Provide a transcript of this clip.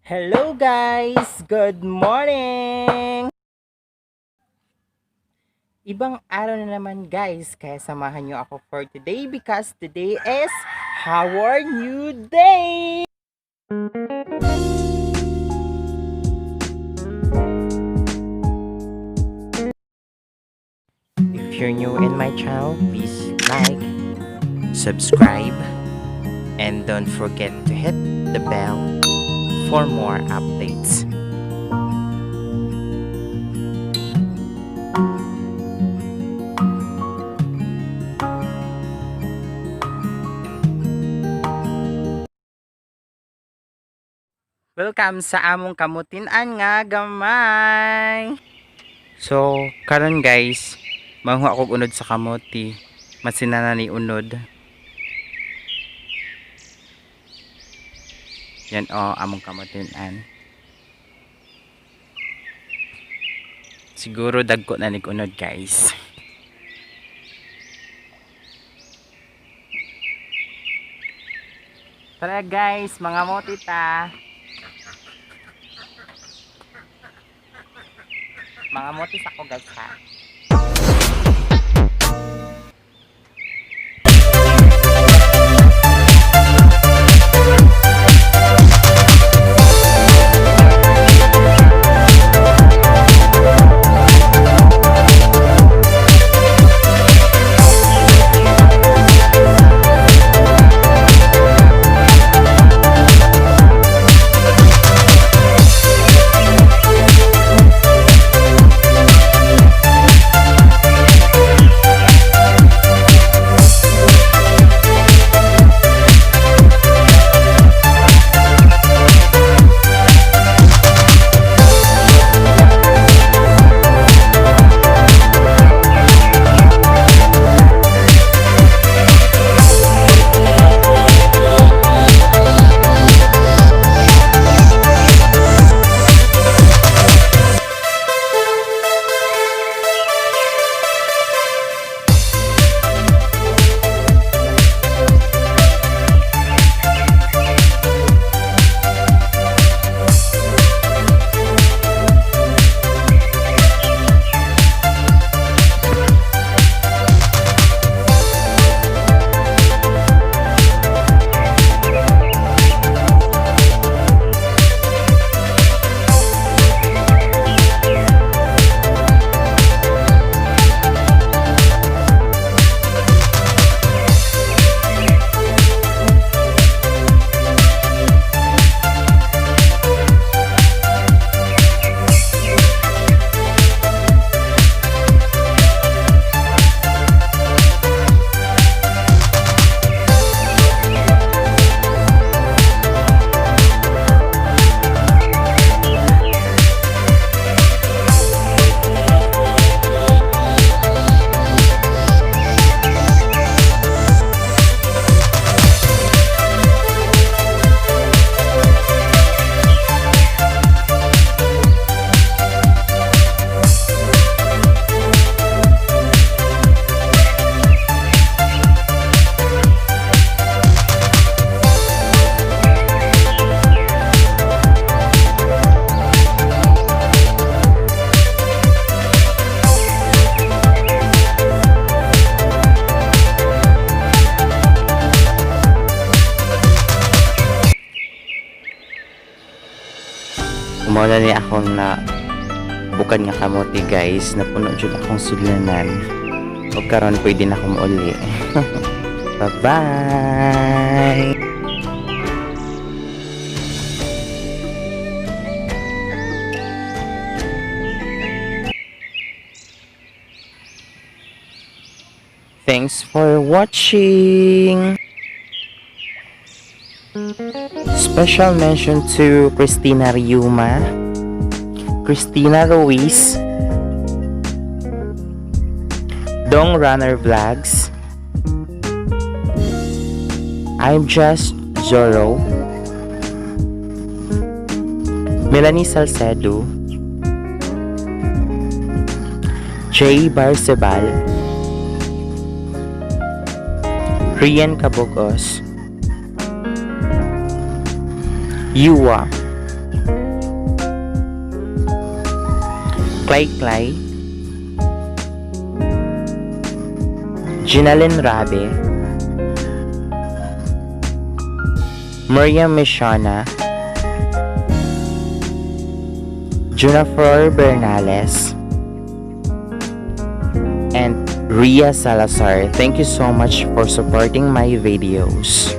Hello guys! Good morning! Ibang araw na naman, guys, kaya samahan niyo ako for today because today is our new day! If you're new in my channel, please like, subscribe, and don't forget to hit the bell for more updates. Welcome sa among kamutin-an nga gamay. So, karon guys, manguha ako unod sa kamuti. Masinana ni unod. Yan oh, among kamutin-an. Siguro dagko na ni unod, guys. Tara guys, mga muti ta. Mga mutis ako, guys, ha. Mao na ni akong na bukan nga kamote, guys, napuno jud akong sudlanan. O karon pwede na akong uli. Bye bye. Thanks for watching. Special mention to Christina Ryuma, Christina Ruiz, Dong Runner Vlogs, I'm Just Zorro, Melanie Salcedo, Jay Barcebal, Rian Cabogos, Yuwa, Clay Clay, Ginalyn Rabe, Miriam Mishana, Junaflor Bernales, and Ria Salazar. Thank you so much for supporting my videos.